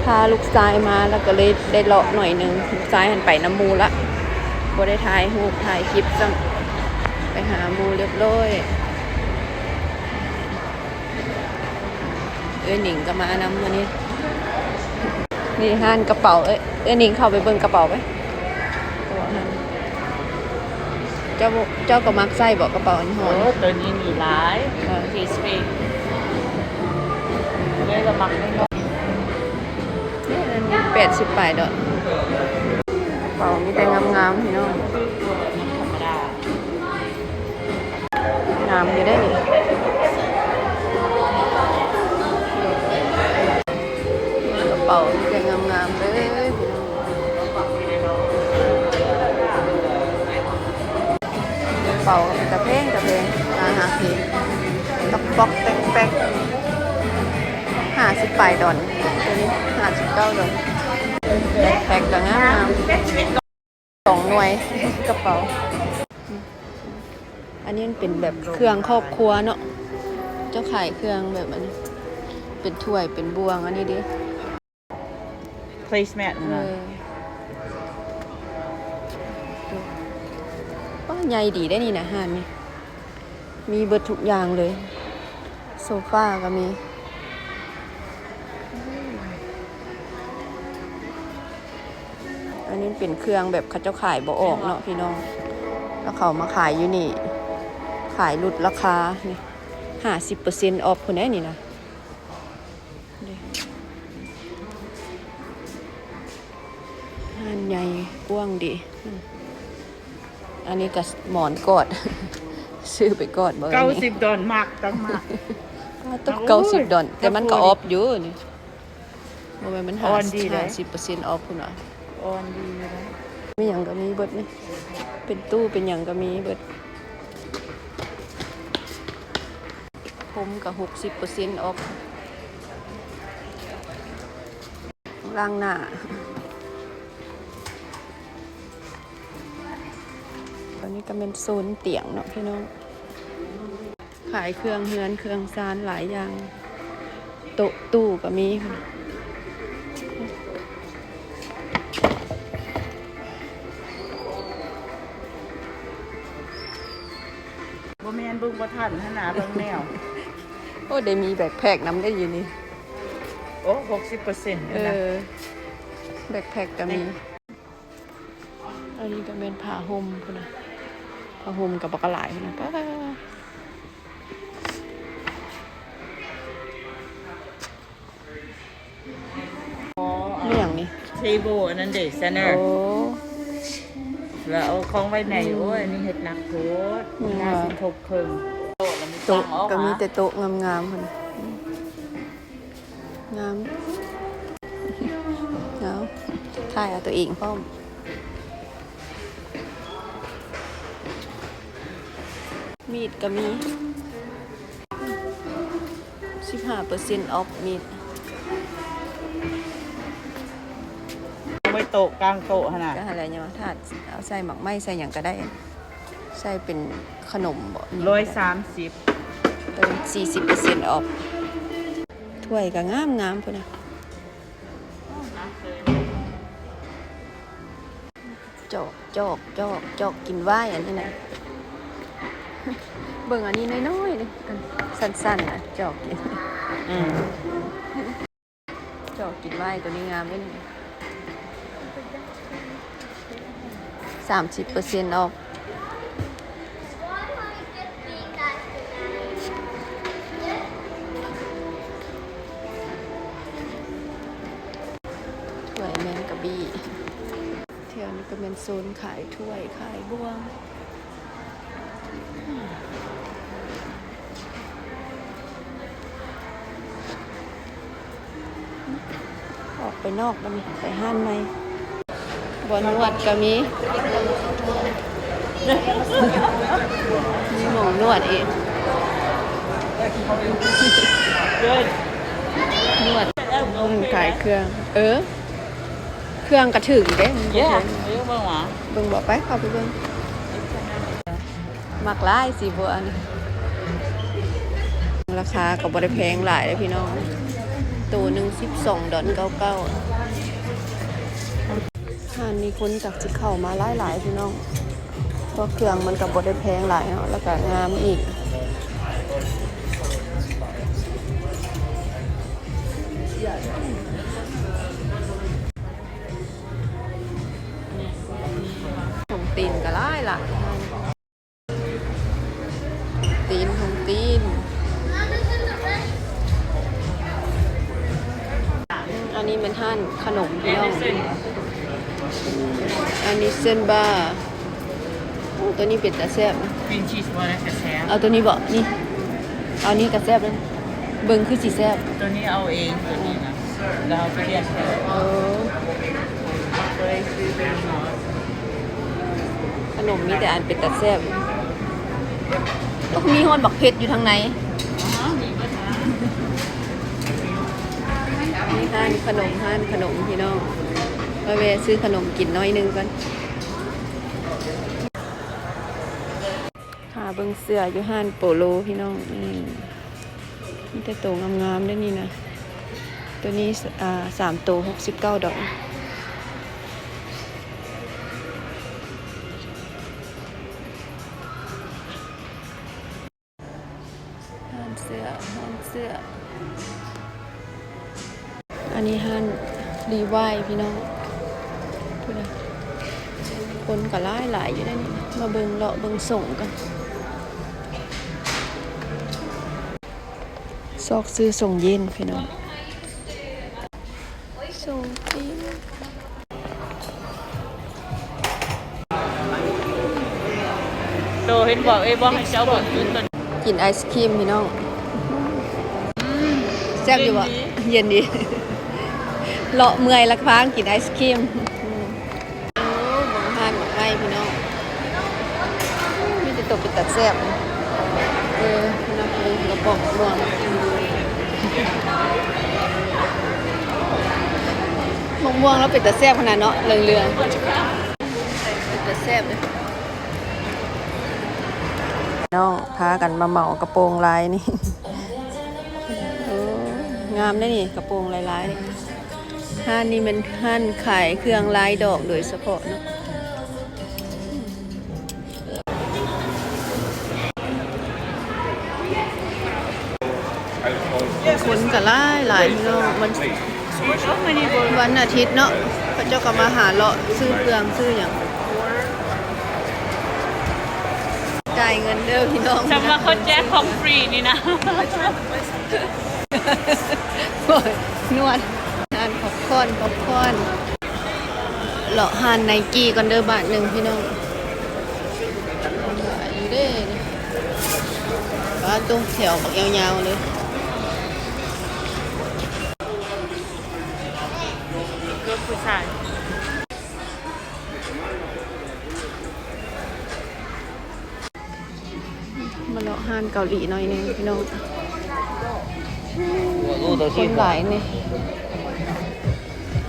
ພາລູກຊາຍມາ ແລ້ວກໍເລີຍໄດ້ເລາະໜ້ອຍໜຶ່ງ. ລູກຊາຍຫັ້ນໄປນຳໝູ່ລະ ບໍ່ໄດ້ຖ່າຍຮູບຖ່າຍຄລິບຊ້ຳ ໄປຫາໝູ່ລຽບລ້ອຍ. ເອື້ອຍໜິງກໍມານຳມື້ນີ້. ນີ້ຮ້ານກະເປົາ. ເອື້ອຍ ເອື້ອຍໜິງເຂົ້າໄປເບິ່ງກະເປົາໄປ. ເຈົ້າ ເຈົ້າກໍມັກໃສ່ບໍ ກະເປົາອັນນີ້? ໂອ້ ໂຕນີ້ມີຫຼາຍ ເອີ ເຄສເປກ ເອື້ອຍກໍມັກນ້ອຍ. ນີ້ອັນນີ້ແປດສິບປາຍດອນ. ກະເປົາມີແຕ່ງາມໆ ພີ່ນ້ອງ. ທຳມະດາ ງາມຢູ່ເດ້ນີ້. ກະເປົາມີແຕ່ງາມໆ ເລີຍ ພີ່ນ້ອງ. ກະເປົາກໍເປັນຕາແພງ ຕາແພງ ໜ້າຮັກດີ. ຕະປອກແຕກແປກ ຫ້າສິບປາຍດອນ ໂຕນີ້ຫ້າສິບເກົ້າດອນ. ແບັກແພັກກໍງາມໆ ສອງໜ່ວຍ ກະເປົາ. ອັນນີ້ມັນເປັນແບບເຄື່ອງຄອບຄົວເນາະ ເຈົ້າຂາຍເຄື່ອງແບບອັນນີ້ ເປັນຖ້ວຍເປັນບ່ວງ ອັນນີ້ເດ້ ເພລສແມັດ. ເອີ ໂອ້ ໃຫຍ່ດີເດ້ນີ້ນະ ຮ້ານນີ້ ມີເບິດທຸກຢ່າງເລີຍ. ໂຊຟາກໍມີ. ອັນນີ້ເປັນເຄື່ອງແບບເຂົາເຈົ້າຂາຍບໍ່ອອກເນາະ ພີ່ນ້ອງ ແລ້ວເຂົາມາຂາຍຢູ່ນີ້ ຂາຍຫຼຸດລາຄານີ້ ຫ້າສິບເປີເຊັນອອຟພຸ້ນເດ້ນີ້ນະ. ເດ້ ຮ້ານໃຫຍ່ກວ້າງດີ. ອັນນີ້ກໍໝອນກອດ ຊື້ໄປກອດບໍ່ ເກົ້າສິບດອນ ມັກ ຕ້ອງມັກ. ໂອ້ຍ ເກົ້າສິບດອນ ແຕ່ມັນກໍອອບຢູ່ນີ້ ບໍ່ແມ່ນມັນຫ້າສິບເປີເຊັນອອຟພຸ້ນຫວາ. ອ່ອນດີເດ້ ມີຫຍັງກໍມີເບິດນີ້ ເປັນຕູ້ເປັນຫຍັງກໍມີເບິດ. ຜົມກໍຫົກສິບເປີເຊັນອອຟ ລ້າງໜ້າ. ອັນນີ້ກໍແມ່ນໂຊນຕຽງເນາະ ພີ່ນ້ອງ ຂາຍເຄື່ອງເຮືອນເຄື່ອງຊານຫຼາຍຢ່າງ ໂຕະຕູ້ກໍມີ. ບໍ່ແມ່ນເບິ່ງບໍ່ທັນຫັ້ນນະ ເບິ່ງແນວ. ໂອ້ ໄດ້ມີແບັກແພັກນຳໄດ້ຢູ່ນີ້. ໂອ້ ຫົກສິບເປີເຊັນ. ເອີ ແບັກແພັກກໍມີ. ອັນນີ້ກໍແມ່ນຜ້າຫົ່ມພຸ້ນນະ ຜ້າຫົ່ມກໍບັກຫຼາຍພຸ້ນນະ. ປ້າ ອໍ ແມ່ນຫຍັງນີ້? ເທເບິນອັນນັ້ນເດ້ ເຊັນເຕີ. ໂອ້ ແລ້ວເອົາຂອງໄວ້ໃນ. ອືມ ໂອ້ຍ ອັນນີ້ເຮັດໜັກໂພດ. ອືມ ໜ້າຊິທົບເຄິ່ງ. ໂຕະກໍມີແຕ່ໂຕະງາມໆ ພຸ້ນ. ງາມ ເອົາ ຖ່າຍເອົາຕົວເອງພ້ອມ. ມີດກໍມີ ສິບຫ້າເປີເຊັນອອຟມີດ. ໄວ້ໂຕະ ກາງໂຕະຫັ້ນນະ. ກໍຫັ້ນແຫຼະ ຍັງວ່າຖ້າເອົາໃສ່ໝາກໄມ້ໃສ່ຫຍັງກໍໄດ້ ໃສ່ເປັນຂະໜົມບໍ? ຮ້ອຍສາມສິບ. ເປັນສີ່ສິບເປີເຊັນອອຟ. ຖ້ວຍກໍງາມໆ ພຸ້ນນະ. ຈອກ ຈອກ ຈອກ ຈອກກິນໄວນ໌ອັນນີ້ນະ. ເບິ່ງອັນນີ້ນ້ອຍໆ ນີ້ ອັນສັ້ນໆ ນະ ຈອກກິນ. ອືມ ຈອກກິນໄວນ໌ ໂຕນີ້ງາມເດ້ນີ້ ສາມສິບເປີເຊັນອອຟ. ຖ້ວຍແມງກະບີ້. ແຖວນີ້ກໍແມ່ນໂຊນຂາຍຖ້ວຍຂາຍບ່ວງ. ອອກໄປນອກບັດນີ້ ໄປຮ້ານໃໝ່. ບ່ອນນວດກໍມີ ມີໝ່ອງນວດອີກ ນວດ. ອືມ ຂາຍເຄື່ອງ ເອີ ເຄື່ອງກະຖືກເດ້. ເບິ່ງບໍ່ ໄປເຂົ້າໄປເບິ່ງ. ມັກຫຼາຍສີບົວນີ້ ລາຄາກໍບໍ່ໄດ້ແພງຫຼາຍເດ້ພີ່ນ້ອງ. ໂຕໜຶ່ງສິບສອງດອນເກົ້າເກົ້າ. ຮ້ານນີ້ຄົນຈັກຊິເຂົ້າມາຫຼາຍໆ ພີ່ນ້ອງ ເພາະເຄື່ອງມັນກໍບໍ່ໄດ້ແພງຫຼາຍເນາະ ແລ້ວກໍງາມອີກ. ຂອງຕີນກໍຫຼາຍໆ. ຕີນຂອງຕີນ. ອັນນີ້ແມ່ນຮ້ານຂະໜົມພີ່ນ້ອງ. ອັນນີ້ເສັ້ນບາ. ໂອ້ ຕົວນີ້ເປັນຕາແຊບ. ຄຣີມຊີສບໍ່ໄດ້ ແຊບ. ເອົາຕົວນີ້ບໍ່? ນີ້ ເອົານີ້ກໍແຊບເດ້. ເບິ່ງຄືຊິແຊບ. ຕົວນີ້ເອົາເອງ ຕົວນີ້ນະ. ແລ້ວເຮົາໄປລຽກເອົາ. ເອີ ຂະໜົມມີແຕ່ອັນເປັນຕາແຊບ. ໂອ້ ມີຮອດບັກເຜັດຢູ່ທາງໃນ. ອໍ ມີເບິດ. ມີຮ້ານຂະໜົມ ຮ້ານຂະໜົມພີ່ນ້ອງ. ມາແວ່ຊື້ຂະໜົມກິນໜ້ອຍໜຶ່ງກ່ອນ. ຫາເບິ່ງເສື້ອຢູ່ຮ້ານໂປໂລພີ່ນ້ອງ. ນີ້ ມີແຕ່ໂຕງາມໆເດ້ນີ້ນະ. ໂຕນີ້ ອ່າ ສາມໂຕຫົກສິບເກົ້າດອນ. ຮ້ານເສື້ອ ຮ້ານເສື້ອ. ອັນນີ້ຮ້ານລີວາຍພີ່ນ້ອງ. ພຸ້ນນະ ຄົນກໍຫຼາຍໆຢູ່ໃນນີ້. ມາເບິ່ງ ເລາະເບິ່ງສົ້ງກັນ. ຊອກຊື້ສົ້ງເຢນພີ່ນ້ອງ. ສົ່ງຈີນ. ໂຕເຫັນບອກ ເອີຍ ບອກໃຫ້ເຈົ້າເບິ່ງຢູ່ຕົວນີ້. ກິນໄອສຄຣີມພີ່ນ້ອງ. ອືມ ແຊບຢູ່ບໍ່? ເຢັນດີ ເຢັນດີ. ເລາະເມື່ອຍລະພາກິນໄອສຄຣີມ. ໂອ້ ເບິ່ງຮ້ານໝາກໄມ້ພີ່ນ້ອງ. ມີແຕ່ໂຕເປັນຕາແຊບ. ເອີ ເບິ່ງກະປອກມ່ວງ. ໝາກມ່ວງລາວເປັນຕາແຊບຂະໜາດເນາະ ເຫຼືອງໆ. ເປັນຕາແຊບເດ້. ນ້ອງພາກັນມາເໝົາກະໂປງລາຍນີ້. ໂອ້ ງາມເດ້ນີ້ ກະໂປງລາຍໆນີ້. ຮ້ານນີ້ແມ່ນຮ້ານຂາຍເຄື່ອງລາຍດອກໂດຍສະເພາະເນາະ. ຄົນກໍຫຼາຍໆ ພີ່ນ້ອງ. ວັນ ວັນອາທິດເນາະ ເຂົາເຈົ້າກໍມາຫາເລາະຊື້ເຄື່ອງຊື້ຫຍັງ. ຈ່າຍເງິນເດີພີ່ນ້ອງ. ຈຳວ່າເຂົາແຈກຂອງຟຣີນີ້ນະ. ໂອ້ຍ ນວດ ຮ້ານປັອບຄອນ ປັອບຄອນ. ເລາະຮ້ານໄນກີກ່ອນເດີບາດໜຶ່ງພີ່ນ້ອງ. ຫຼາຍຢູ່ເດ້ນີ້. ປາດໂທ້ ແຖວບັກຍາວໆເລີຍ. ເກີບຜູ້ຊາຍ. ມາເລາະຮ້ານເກົາຫຼີໜ້ອຍໜຶ່ງພີ່ນ້ອງ. ຄົນຫຼາຍນີ້.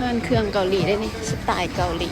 ຮ້ານເຄື່ອງເກົາຫຼີເດ້ນີ້ ສະໄຕເກົາຫຼີ.